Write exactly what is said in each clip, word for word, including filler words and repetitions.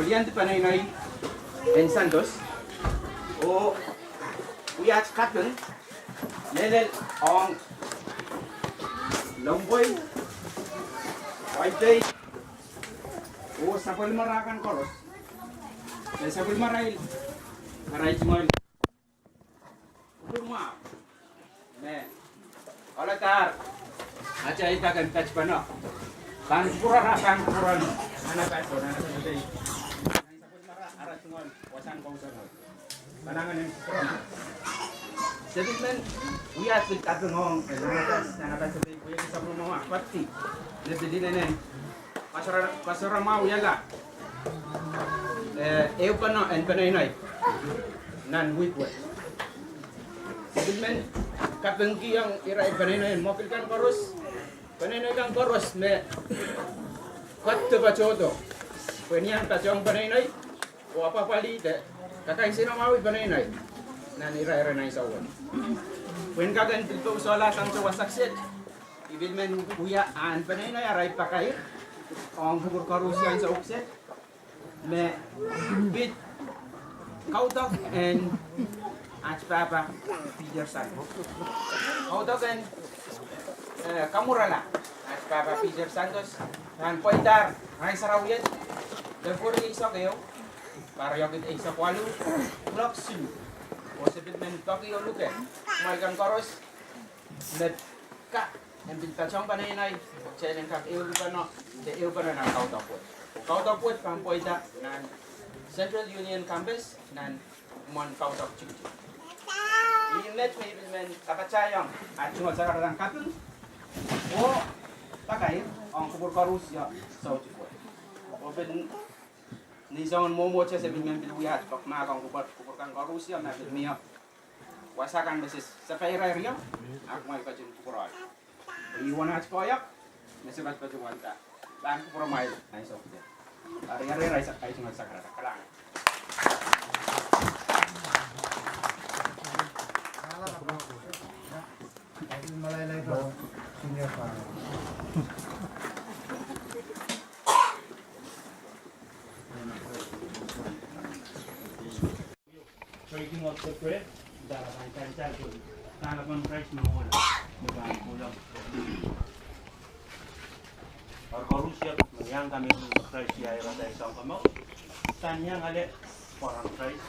Ian di peneinei en Santos, oh wia aht kaping mehlel ong Lomwei, Pohnpei, oh sapwellimarail kan koaros. E sapwellimarail, arail tungoal Ukur mwahu me ohladahr atail pak en patpene pahn pwurara pahn pwurehng anapat, anapat, ara tungoal wasahn kousoan. Kalahngan en pwurehng. Se pil men wia aht kaping ong, eh, anapat, anapat, se pil wia sapwellimamwahu pahn pati. Ne pil inenen Koasora, koasora mwahu wiahla, eh, ehupene en peneinei nan wihk wet. Se pil men kapingkihong irail peneinei en mwekid kan koaros, peneinei kan koaros me ketiket patohdo pwe ni en patohng peneinei, oh apwapwalih de kakaisihn mwahu peneinei nan irair en ansou wet. Pwe en kak en pil pousehla sang wasa kiset, I pil men wia ahn peneinei arail pakair ong kupwur koaros ansou kiset, me pid kaudok en aht pahpa Peter Santos. Kaudok en, eh, kamwurala aht pahpa Peter Santos, nan pweida rahn sarawi en February eisek ehu, pahr riekid eisek waluh, kuloak siluh. Oh se pil men peki oh luke kumwail kan koaros me kak en pil patohng peneinei, kitail en kak ehupene, de ehupene nan kaudok wet. Kaudok wet pahn pweida nan Central Union Campus, nan imwen kaudok tikitik. Ih met me I pil men kapatahiong aht tungoal sarawi en kaping oh pakair ong kupwur koaros ansou wet. Oh pil ni soangen mwomwohdiso se pil men pil wia aht pahpa mahk ong kupwur, kupwur kan koaros me pil mie wasa kan me se sapairair ie, ahpw kumwail ketin kupwurehla. Ih uwen aht koahiek, me se patopato wanda pahn kupwuromwail ansou kiset. Ari, ari, ari, sa-, ai tungoal sakarada, kalahngan. Breaking of the bread, dahla pahn sansal pwe kahlap en Krais me kohla, me pahn kohla. Ar koaros me iang kamehlele me Krais iei irail soang kamau, pahn iang ale pwoaren Krais,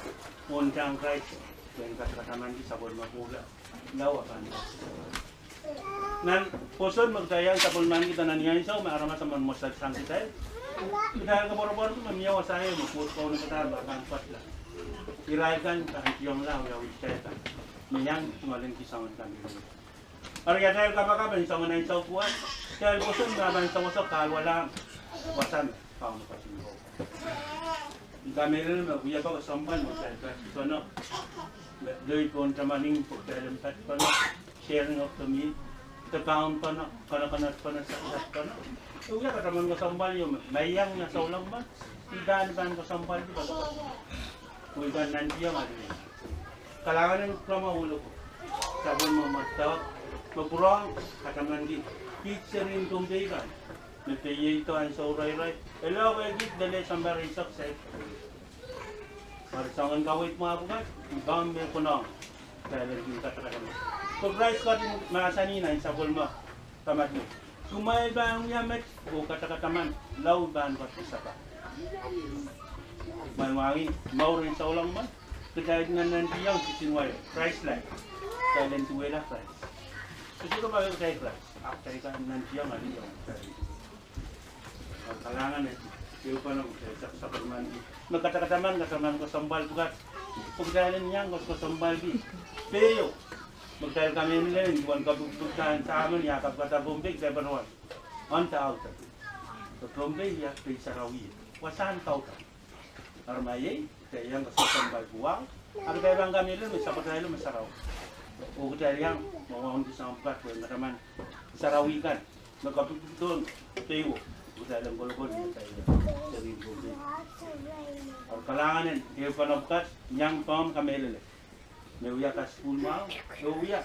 pwon en Krais, pwe en katakatamanki sapwellime pwoula. Nan pwoson me kitail iang sapwellimanki nan ni ansou me aramas emen mwosatsang kitail, kitail koapworopworki me mie wasa ieu me Koht kaunopada me pahn pwarada. Irail kan pahn kihong lao ia wihk kitail kan me iang tungoal en kihsang kan. Ari atail kapakap en soangen ansou pwukat, kitail pwoson me pahn sewese kahluwalahng wasa me Kauno ketin kou. I kamehlele me wiepe kesempwal me kitail pahn kihsang, me loi pohn tamaning pwe kitail en patpene, sharing of the meal, de kaun pene, kanakanat pene, saksat pene. E wia kataman kesempwal ieu me ma I iang ia souleng men, I pahn, pahn kesempwalki pene. Pwe I pahn nantihong ale. Kalahngan en kupwuromwahu loko. Sapwellime mwadang me pwurehng katamanki kiht serien Pohnpei kan me peido ansou irair, e lokaia kiht lel sampah eisek saik. Ari soangen kaweid mwahu pwukat, I pahn men konehng kitail en kin katakataman. Pwe Krais ketin mahsanih nan sapwellime kamadipw, kumwail pahn wia met oh katakataman, lao I pahn ketin sapahl. Mwail mwahngih mour en souleng men, kitail nantihong kisin wai Krais laid, kitail en duwehla Krais. Kitail kak duwehla Krais, ahpw kitail kak nantihong ale iang kitail. Kalahngan en ehupene me kitail sapwellimanki me katakataman, kataman kesempwal pwukat, pwe kitail en iang kesempwalki peho me kitail kamehlele ni duwen kapikipikdahn samin ia kapikada Pohnpei, kitail patohwan, anda auda. Pwe Pohnpei ia pei sarawi, wasahn kaudok. Ari ma iei, kitail iang kesempwal pwukat, ahpw kitail pahn kamehlele me sapwatailo me sarawi. Oh kitail iang me wauneki soang pwukat pwe en kataman sarawi kan me kapikipikdohn peiwo, kitail en kolokol ia kitail serien Pohnpei. Ari kalahngan en ehupene pwukat, iang pahn kamehlele me wia kasukuhl mwahu, e wia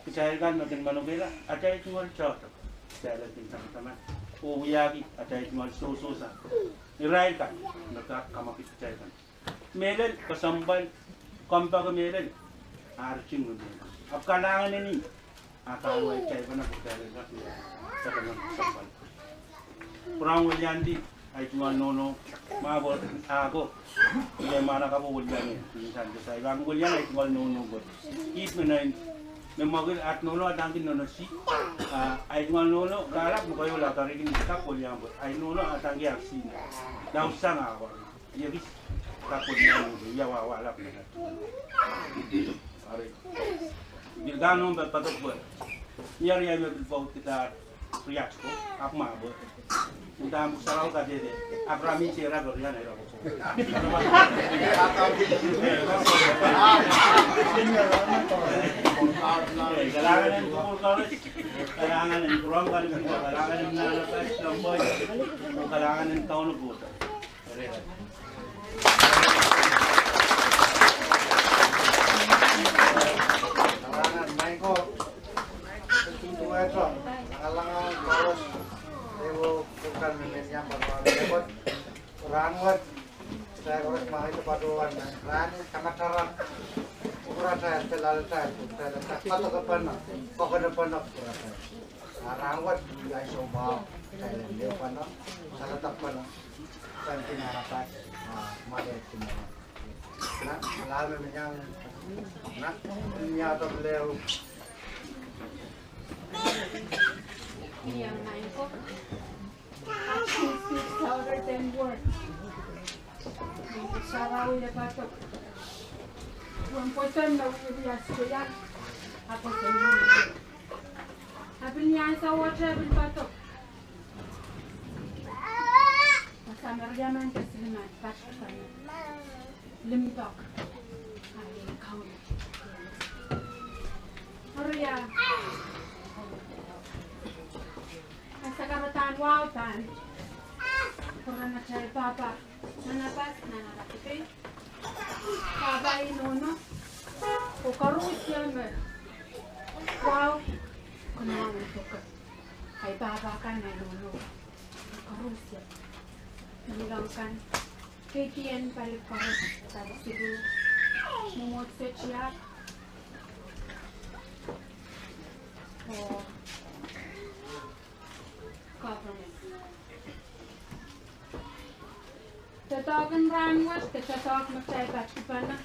kitail kan me kin manokeila atail tungoal tohto, kitail en kin tamataman oh wiahki atail tungoal sohsohsa. Irail kan me kak kamwakid kitail kan. Mehlel kesempwal, kompoake mehlel, ah riting me mehlel. Ahpw kalahngan en ih, ah kaluwa kitail pahn kitail en kak kesempwal. Pwurehng weliandi, ahi tungoal nohno, mwahu pwe ako, ih me mwahnakapwo weliandi, ni sante sai, pahn weliandi ahi tungoal nohno pwe. Ih me nein, me mwekid aht nohno adaneki nohno si, ah, ahi tungoal nohno, kahlap me koasoia karikin kak weliandi pwe. Ahi nohno adaneki aht si. Nausang ako. Ia kis, kak weliandi pwe, ia wahwah lap me. Ari. Pil kak nohn pahn padok pwe. Ia riei me pil pahn kitail riat ko, ahpw mwahu pwe. Udahn Pwuhk Sarawi kadehde, Apram ih sehra pwe rian ira ko. Kalahngan en kupwur koaros, kalahngan en kupwur koaros, kalahngan en nahnapas, lempwei, oh kalahngan en Kauno pwuhto. Kalahngan, maing ko, tungoal, kalahngan koaros, ehu pwukat me men iang patohwan, ehu pwukat, rahnwet, kitail koaros me ahi patohwan, rahn kamataran, kupwuratail, pelatail, kupwuratail, padokepene, kokenepene, kupwuratail. Ah rahnwet, ia soumwahu, kitail en leupene, saledekpene. Pahn kin arapas, ah, mwahu pwe kin arapas. Nan, kalahngan me men iang, nan, ni ato lehu. Ia, maing ko. Action speaks louder than words. Sarawi lepadok. Wen pwoson me wia skeia, a pwoson me wia. A pil ni ansou wet e pil padok. Samariamen de silimen, pahn silimen. Limpoak. Ahi Kauno. Maria. Ahnsou kahrehda wahu pahn kupwuren atail pahpa. Nahnapas, nahnapas, okay? Pahpa, nohno. Oh koaros me. Wahu. Kanaun toke. Ahi pahpa kan, ahi nohno. Koaros. Nanleng kan. Keikei en pali koaros. Pali siluh. Mwomwohdiso tiahk. Oh. Government. Doadoahk en rahnwet, doadoahk me kitail patpene.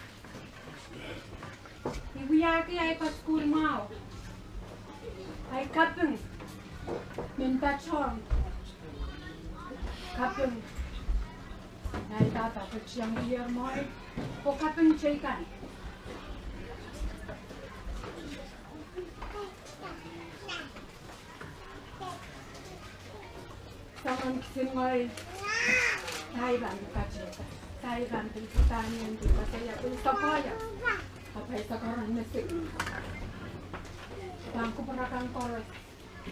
I wiahki ahi kasukuhl mwahu. Ahi kaping. Men patohwan. Kaping. Ahi pahpa patohwan ier mwahu. Oh kaping teikan. Soangen kisin ngehi, sahi pahn pil patehda, sahi pahn pil pidahng, pil koasoia, pil sakoia. Ahpw ahi sakoia me sik. Pahn kupwur akan koaros.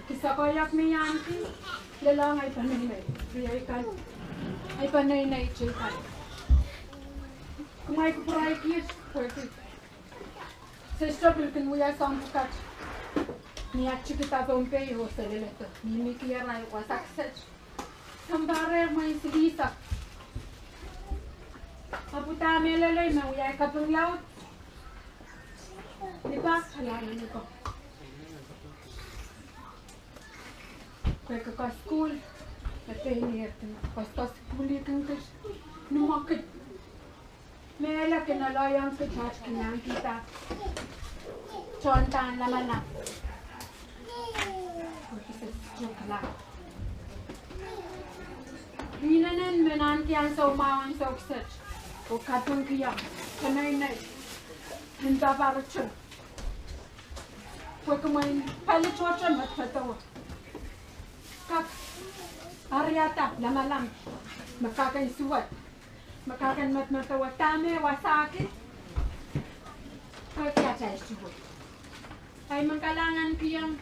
Kisakoia me I ahneki, lelohng ahi peneinei, riei kan. Ahi peneinei teikan. Kumwail kupwurki, kupwurki. Sister pil kin wia soahng pwukat. Ni at tikida Pohnpei oh seleledo. Ni mihmi kier ahi wasa kiset. Sounpar ehu mwein silihsek. Ahpw udahn mehlel me wia ahi kaping laud. Ni pak kalahngan ko. Pwehki kasukuhl. Me pein iet. Koaskoaskoahi sukuhl kin kis. Ni mwekid. Mehlel kin aloiong kitail kin iang kihda. Tohnpahn lamalam. Inenen me nahneki ansou mwahu ansou kiset. Oh kapingkihong. Peneinei. Nin pahpa riting. Pwehki mwein pali tohto medemedewe. Kak ariada lamalam. Me kak en suwed. Me kak en medemedewe dahme wasahki. Pwehki atail suwed. Ahi men kalahngankihong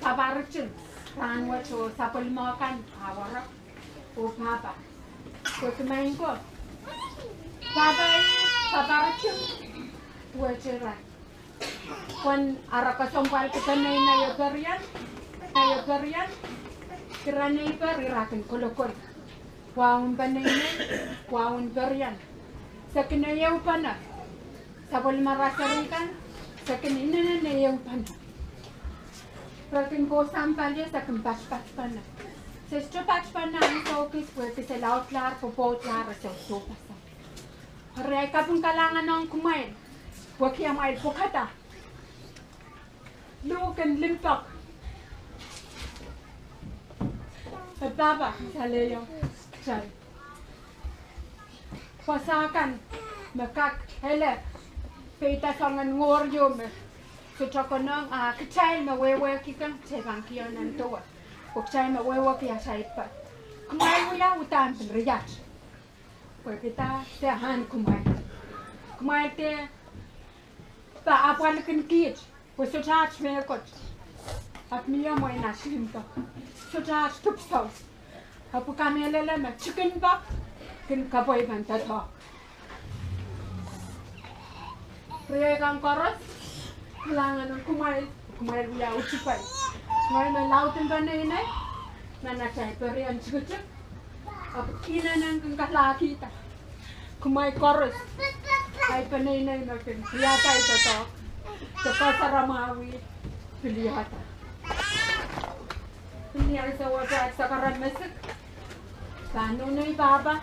pahpa riting. Rahnwet oh sapwellime kan awara. Oh pahpa. Pwehki maing ko. Pahpa, pahpa riting. Wehte ira. Pwehn ara kesempwal ki peneinei oh perien. Nei oh perien. Ira nei per ira kin kolokol. Waun peneinei, waun perien. Se kin ehu pene. Sapwellime raseri kan, se kin inenen ehu pene. Re kin kohsang pali, se kin patpat pene. Se sohte patpene ansou kis pwehki se laudlahr, pwopwoudlahr, re sohte dohpasa. Eri ei kaping kalahngan ong kumwail, pwehki amwail pwukada luhk en limpoak. E pahpa salehiong kitail. Wasa kan me kak ele peida soangen ngohr ieu me sohte konehng, a kitail me wehwehki kan, kitail pahn kihong nan dewe. Pwe kitail me wehwehki atail pahn. Kumwail wia uhdahn pil riat. Pwehki dah, de ahn kumwail. Kumwail de pahn apwalikin kiht, pwe sohte aht mehkot. Ahpw mie mwein aht limpoak. Sohte aht dipwisou. Ahpw kamehlele me tikin pak kin kapwaiada doadoahk. Riei kan koaros, kalahngan ong kumwail, kumwail wia utipei. Ngehi me laud en peneinei, nan atail perien tikitik, ahpw inenen kin kalahkihda. Kumwail koaros, ahi peneinei me kin wiahda doadoahk, de kasaramwahwih, pil wiahda. Pil wiahda soh wasa sakaramesik. Pahn nohno ei pahpa,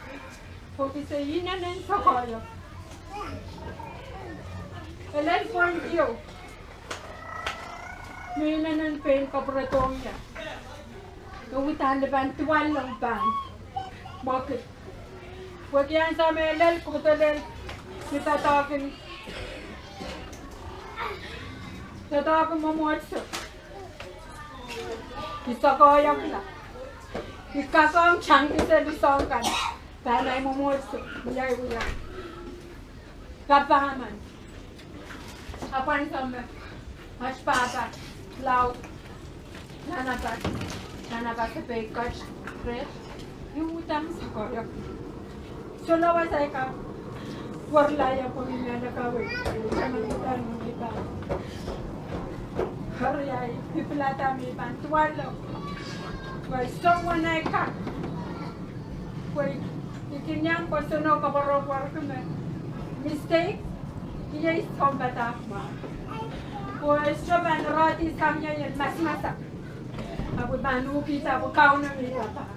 pwehki se inenen sakoahiek. Elel point ieu me inenen pein kapwuredohng ie. Ke uhdahn pahn duwallong pahn mwekid. Pwehki ansou me elel kohdo lel ni doadoahk en, doadoahk en mwomwohdiso. I sakoahiekla. I kak ong tangki seli soahng kan. Pahn ahi mwomwohdiso, iei wia kapahmen. Ahpw ansou me aht pahpa, laud, nanapat, nanapat de pei kat, re, I uhdahn sakoahiek. Solahr wasa I kak werla ie pwe I men kawei, I men uhdahn mihmi pahn. Eri ahi, I pilada me I pahn duwallong. Pwe soangen ahi kak. Pwe I kin iang pwe soangen kapwuredo pwurki me mistake, iei sounpadahk mwahu. Pwe sohte pahn rehdi sang ie en masmasak. Ahpw I pahn uhkihda pwe Kauno me I papah.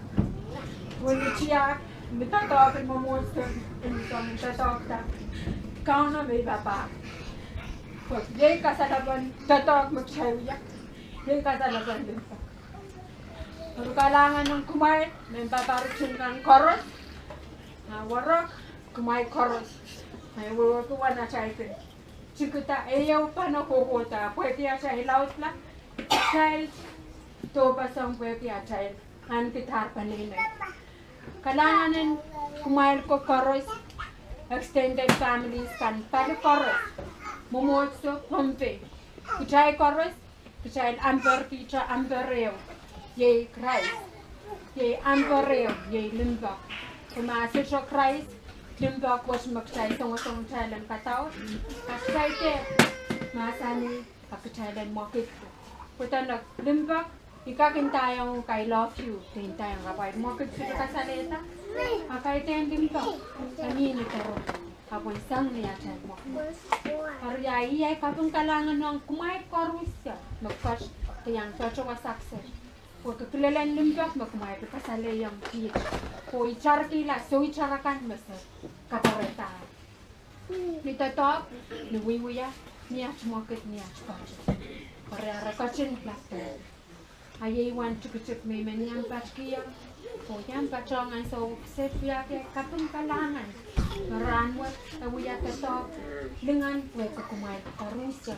Pwe ni tiahk, ni doadoahk en mwomwohdiso, ni soangen doadoahk da, Kauno me I papah. Pwe iei kasalepen doadoahk me kitail wia, iei kasalepen limpoak. Eri kalahngan ong kumwail, mehn pahpa ritin kan koaros, a warek, kumwail koaros, me wehwehki wen atail kin tikida ehu pene kohkohda, pwehki atail laudla, kitail dohpasong pwehki atail ahneki dahr peneinei. Kalahngan en kumwail ko koaros, extended families kan pali koaros, mwomwohdiso Pohnpei. Kitail koaros, kitail amper kihte amper ehu, iei Krais. Iei amper ehu, iei limpoak. Pwe ma sohte Krais, limpoak wet me kitail songosong kitail en kadaud, a kitail dehr mahsanih, a kitail en mwekid. Pwe dene limpoak, I kak ndaiong I love you, de ndaiong ahpw ahi mwekid sohte kasalehda, a kaidehn limpoak, a mihmi doaropwe, ahpw sang ni atail mwekid. Eri ahi, ahi kaping kalahngan ong kumwail koaros me koht, de iang patohwan saksang. Pwe kilelen limpoak me kumwail pil kasalehiong kiht. Pwe itarkihla soh itar akan me se kapwarehda. Ni doadoahk, ni wiewia, ni aht mwekid, ni aht patoh. Eri ara ketin lapel. A iei wen tikitik me I men iang patkihong, oh iang patohwan ansou kiset wiahki kaping kalahngan. Me rahnwet e wia doadoahk lingan pwehki kumwail koaros.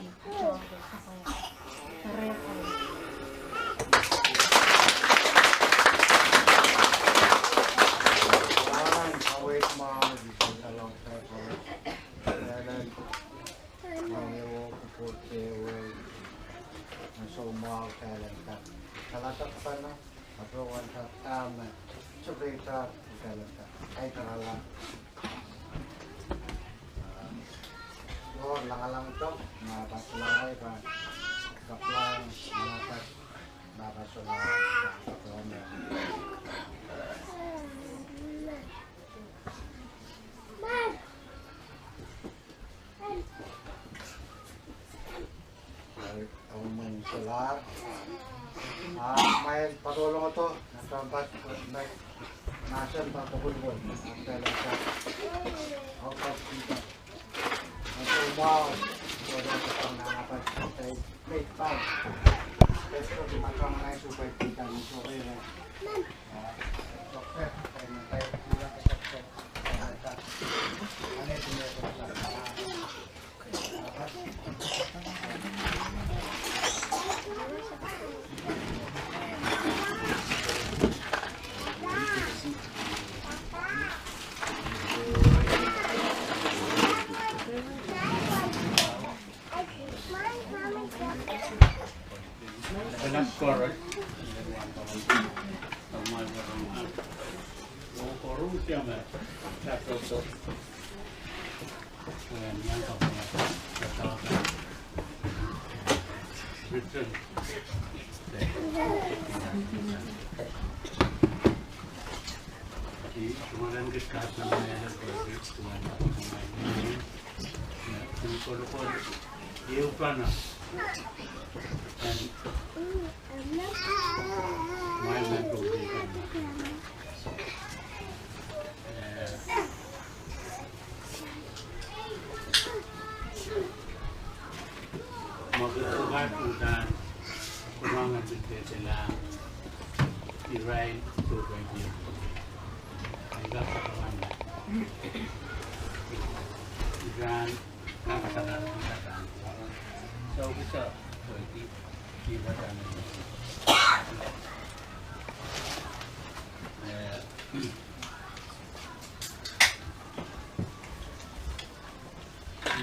Omwen solahr. A, kumwail patohlongodo, na sounpar, na, na sounpar pokon pwon, na pele sa. Au, patohwan. Na sounpar, patohwan, na patohwan, na patohwan. Patohwan, na sounpar, patohwan.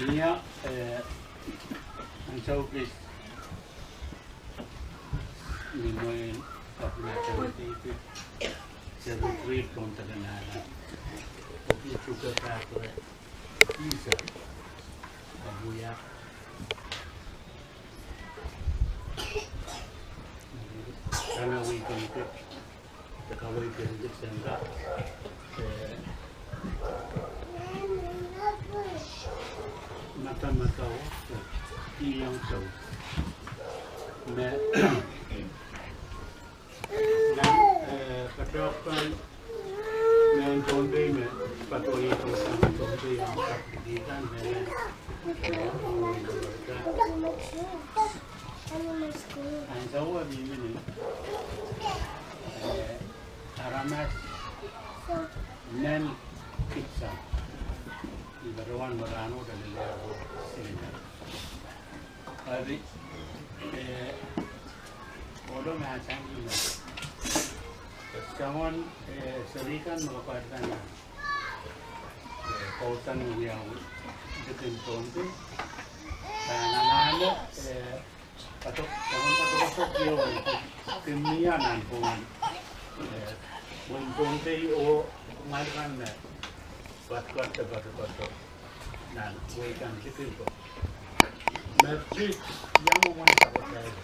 Mie, eh, ansou kis ni mwein kapw na seventy-three, seventy-three pwon takanada. Oki suke kakre, isa, abuya. Kana weekend kit. Te kaweid en kit sangka, eh, madamadau, eh, iang tau. Me, nan, eh, patohwan, me Pohnpei me, patohwan iang tau sang Pohnpei iang tau, di kan me, eh, Ansou me mihmi ni, eh, aramas nan kitsang. I patohwan me rahnwet e lel silimen. Eri, eh, ohlo mahsanih me soangen, eh, seri kan me kapwaiada nan, eh, kousoan wiawi likin Pohnpei. Pahn anahne, eh, Kato, kato, kato, kato, kin mie nan pwungen, eh, mwein Pohnpei oh kumwail kan me, patohwan, patohwan, patohwan, nan wehi kan likin Pohnpei. Me pid, iang mwomwen sakotail.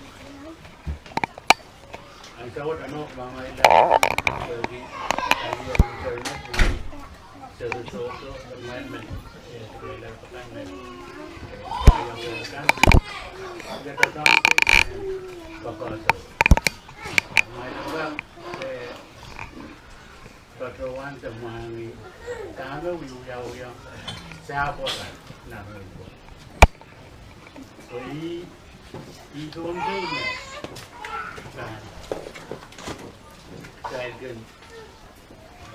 Ansou wet, ano, mamaila, pwehki, ahi, ahi, ahi, ahi, patohwan de mwahngih dahme wiawiong sapwellime nan wehi ko. Pwe ih, ih Pohnpei me, pahn, kitail kin,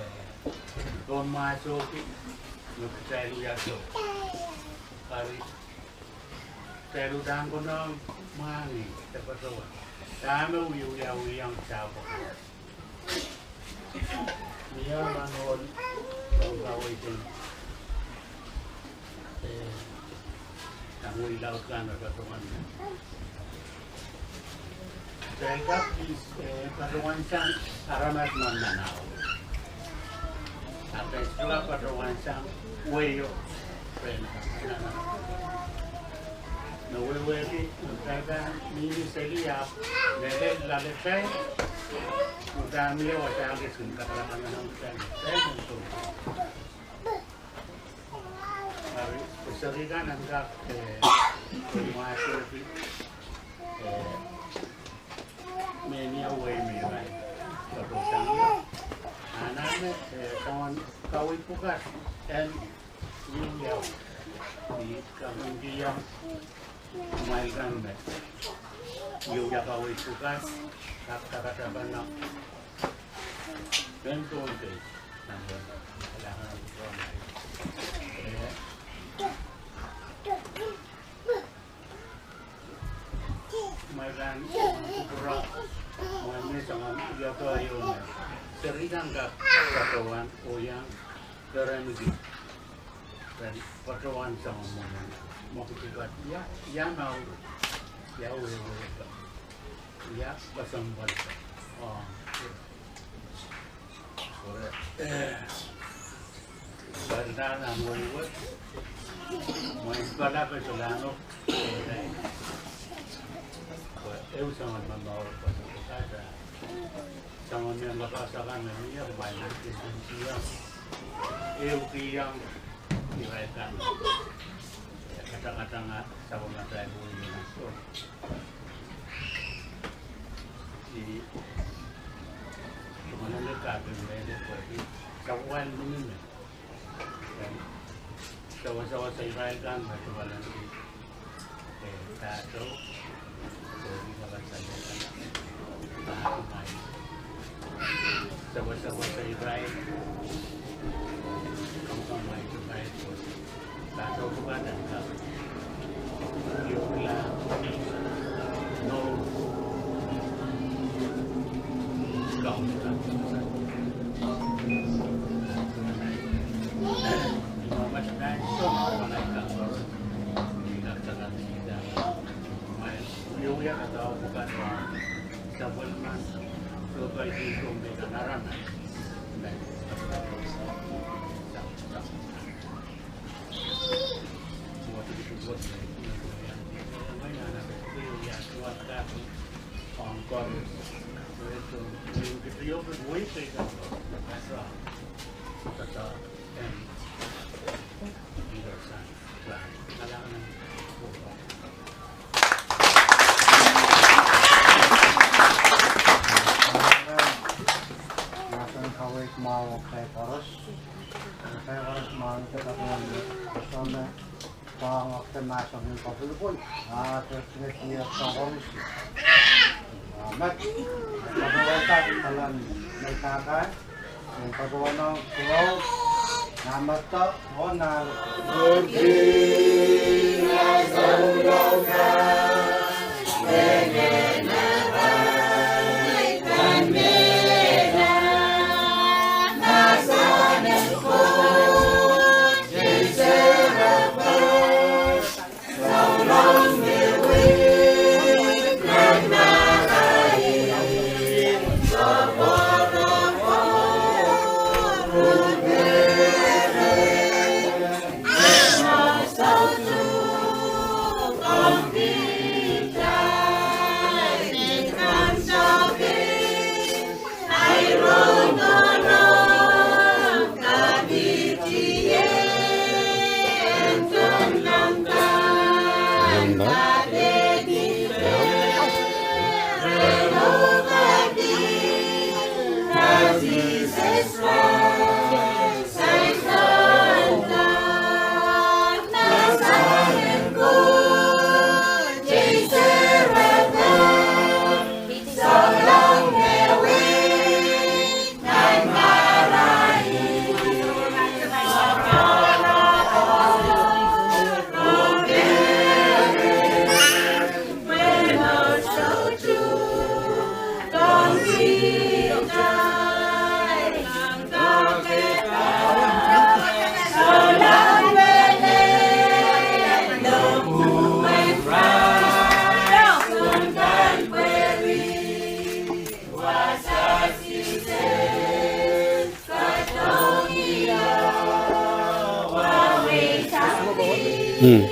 eh, pahn mwahsohki, me kitail wia soh. Ari, kitail uhdahn konehng mwahngih, de patohwan dahme wiawiong sapwellime. Mie nan ohl, soang kaweid en, eh, nan wehi laud kan me patohwan. Kitail kak, eh, patohwan sang aramas me manau. Ahpw kitail sohte kak patohwan sang wehio. Ren, nan, nan. Me wehwehki, me kitail pahn mihmi seli ahpw, me lel loalatail, me pahn mie wasa kis kin katail pahn nan kitail, kitail nan soh. Ari, seri kan en kak, eh, mwahsohki. Kawei pwukat en ieu ieu. I kapingkihong kumwail kan me ieu ieu kawei pwukat, kak takatapana. Pen tohn kei, nan pen, eh, Kumwail kan kupwure, kumwail me soangen ioko ieu me. Seri kan kak patohwan oh iang perenki. Ren patohwan soangen mwomwen. Mwekid pwukat ia, ia mwahu, ia wehwehki. Ia kesempwal. Oh. Pwe, eh, pwe nan nan wehwe, mwein palape solano, eh, pwe ehu soangen me mour, pwe soangen kata, soangen me lapasa kan me mie, pwe mwein nan kisin sia, ehu kihong, irail kan, eh, katakatanga, sapwellimatail wehwe nan so. I, tumanen kaping mele pwehki, sapwal minime. Sawasawasa irail kan me tumanen ki, eh, pahtou, pwehki kawan sale kan. Pahtou mai. Sawasawasa irail, kamwomwomwi irail pwehki. Mahsen kaweid mwahu ong kitail koaros. Kitail koaros mwahngi kitail koaros me, koaros me, pahn akte mahsen en kapwulpwul, ah, te tineti eh koaros. Ah, met, koaros me, kalan, me kakai. Hmm.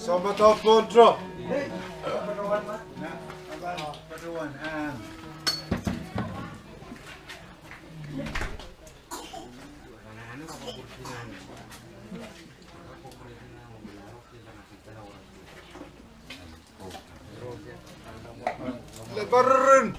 Sohpadahr Pohnto. Lebanon.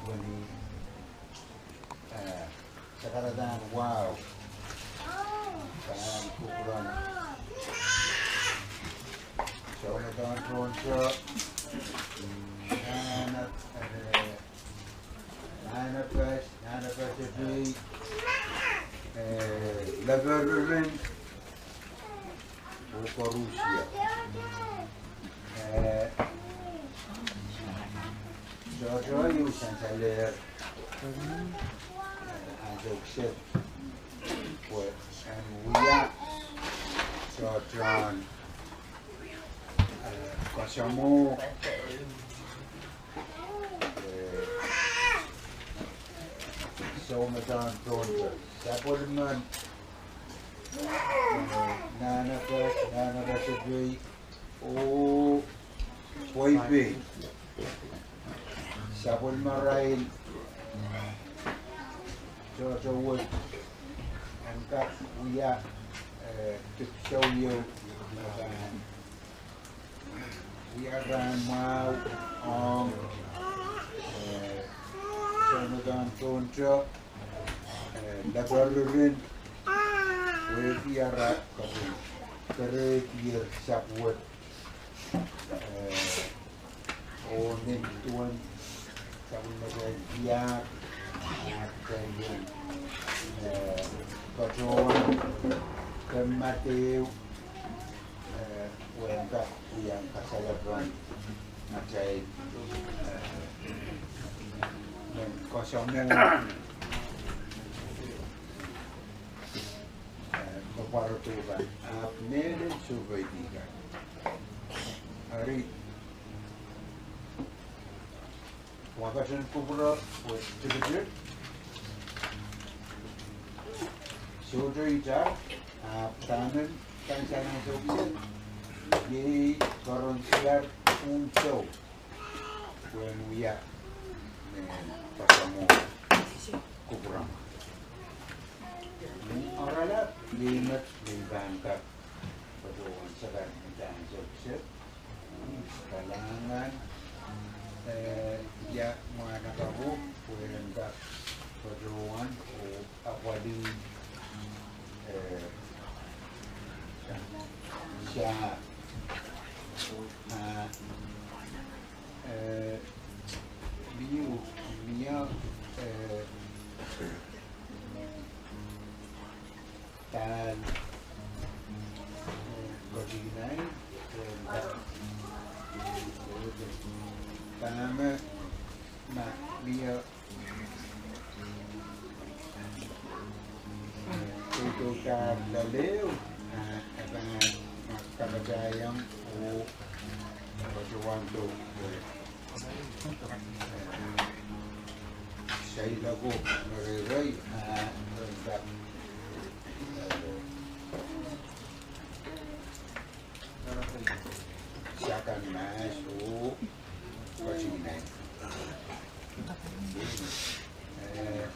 Wini, eh, sakaradahn wahu. Pahn kupwuren Soumadahn Tohn Sou, Nahna, eh, Nahna Pes, Nahna Pes Edei, eh, Leperirin, oh koarusie. Eh, tohto ieu sansalehr, eh, ansou kiset, pwe en wia tohtohn, eh, kasamwo, eh, Soumadahn Tohn Sou. Sapwellimen, eh, Nahna Pes, Nahna Pes Edei, oh Pohnpei. Sapwellimarail tohto wet en kak wia, eh, dipwisou ieu me pahn wia rahn mwahu ong, eh, Soumadahn Tohn Sou, eh, Leperirin, pwehki ara kaping kerehdier sapwet, eh, oh nin duwen sapwellimatail tiahk, ah, kitail en, eh, patohwan, kemmadeu, eh, pwe en kak wia kasalehda atail, eh, men kasamwo, eh, me pwarodo kan, ahpw mehlel soupeidi kan. Eri, wakasin kupwure pwe tikitik, sohte itar, ahpw dahme kasalehda ansou kiset, iei poaron siar unsou, pwe en wia mehn kasamwo kupwure. Ni oaralap, iei met me I pahn kak patohwan sakaradahn ansou kiset. Kalahngan, eh, ia mwahnakapwo pwe en kak patohwan oh apwalih, eh, sa, ah, eh, mie, mie, eh, Dahme, eh, kotihnail, eh, dahme, ma, mie, eh, toutou dahr loale, eh, e pahn, eh, kapatahiong oh patohwan doh, eh, sailoko me reirei, ah, eh, sakan mahs oh kotihnail. Eh,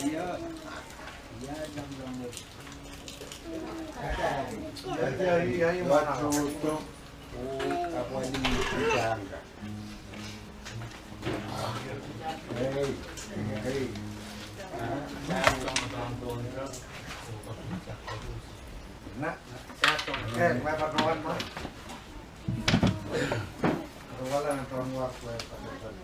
ia, ia lamlam. Oh, apwalih, tangda. Hei, hei. Na, eh, ma patohwan ma. Patohwan na tohn war kwe patohwan.